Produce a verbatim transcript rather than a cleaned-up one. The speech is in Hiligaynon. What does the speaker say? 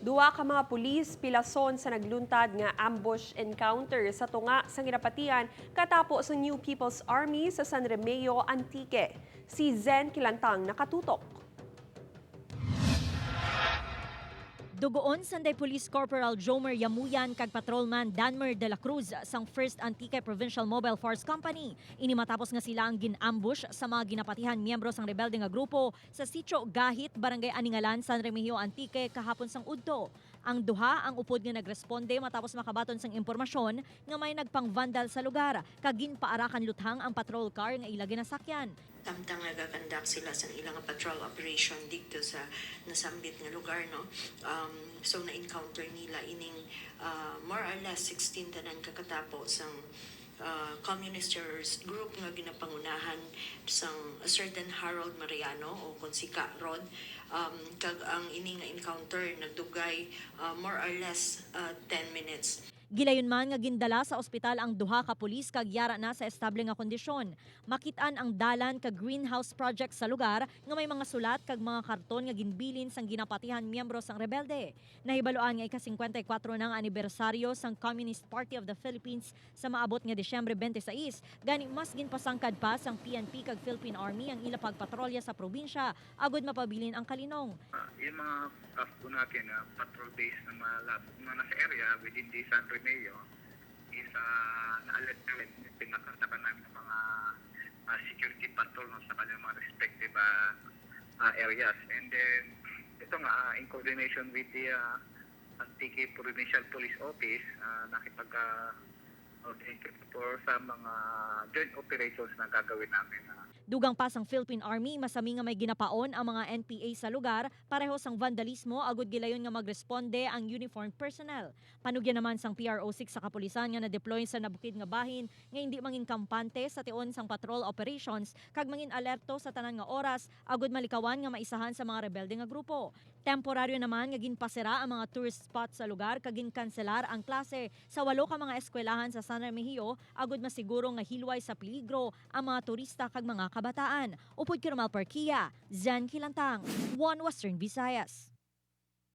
Duha ka mga pulis pilason sa nagluntad nga ambush encounter sa tunga sang ginapatihan katapo sa New People's Army sa San Remigio, Antique. Si Zen Kilantang nakatutok. Dugoon sanday Police Corporal Jomer Yamuyan kag Patrolman Danmer de la Cruz sang First Antique Provincial Mobile Force Company. Ini matapos nga sila ang gin-ambush sa mga ginapatihan miyembro sang rebelde nga grupo sa Sitio Gahit, Barangay Aningalan, San Remigio, Antique, kahapon sang udto. Ang duha ang upod nga nagresponde matapos makabaton sang impormasyon nga may nagpang-vandal sa lugar kag ginpaarakan luthang ang patrol car nga ila ginasakyan. Samtang nagakandak sila sang ila nga patrol operation didto sa nasambit nga lugar, no? Um, so, na-encounter nila ining, ah, more or less sixteen tanan ka katapo sang, ah, communist terrorist group nga ginapangunahan sang certain Harold Mariano, o kon si Ka Rod. Um, kag ang ini nga encounter nagdugay, ah, more or less, ah, ten minutes. Gilayon man nga gindala sa ospital ang duha ka pulis kag yara na sa estable nga kondisyon. Makit-an ang dalan kag greenhouse project sa lugar nga may mga sulat kag mga karton nga ginbilin sang ginapatihan miyembro sang rebelde. Nahibaluan nga ika-singkwenta y kuwatro na nga anibersaryo sang Communist Party of the Philippines sa maabot nga Disyembre twenty-six, gani mas ginpasangkad pa sang P N P kag Philippine Army ang ila pagpatrolya sa probinsya agud mapabilin ang kalinong. Ah, yung mga K A F po natin, ah, patrol base na mga, mga nasa area within the San Remigio is, ah, na-alert namin. Pinakatakan namin ng mga, ah, security patrol, no, sa kanilang mga respective, ah, ah, areas. And then, ito nga, ah, in coordination with the, ah, Antique Provincial Police Office, ah, nakipag, ah, coordinate for sa mga joint operations na gagawin namin, ah. Dugang pa sang Philippine Army, masami nga may ginapaon ang mga N P A sa lugar pareho sang vandalismo agud gilayon nga magresponde ang uniformed personnel. Panugyan naman sang P R O six sa kapulisan nga na-deploy sa nabukid nga bahin nga indi mangin kampante sa tion sang patrol operations kag mangin alerto sa tanan nga oras agud malikawan nga maisahan sa mga rebelde nga grupo. Temporaryo naman nga ginpasira ang mga tourist spot sa lugar kag ginkanselar ang klase sa walo ka mga eskwelahan sa San Remigio agud masiguro nga hilway sa peligro ang mga turista kag mga kabataan. Upod kay Romel Parquia, Zen Kilantang, One Western Visayas.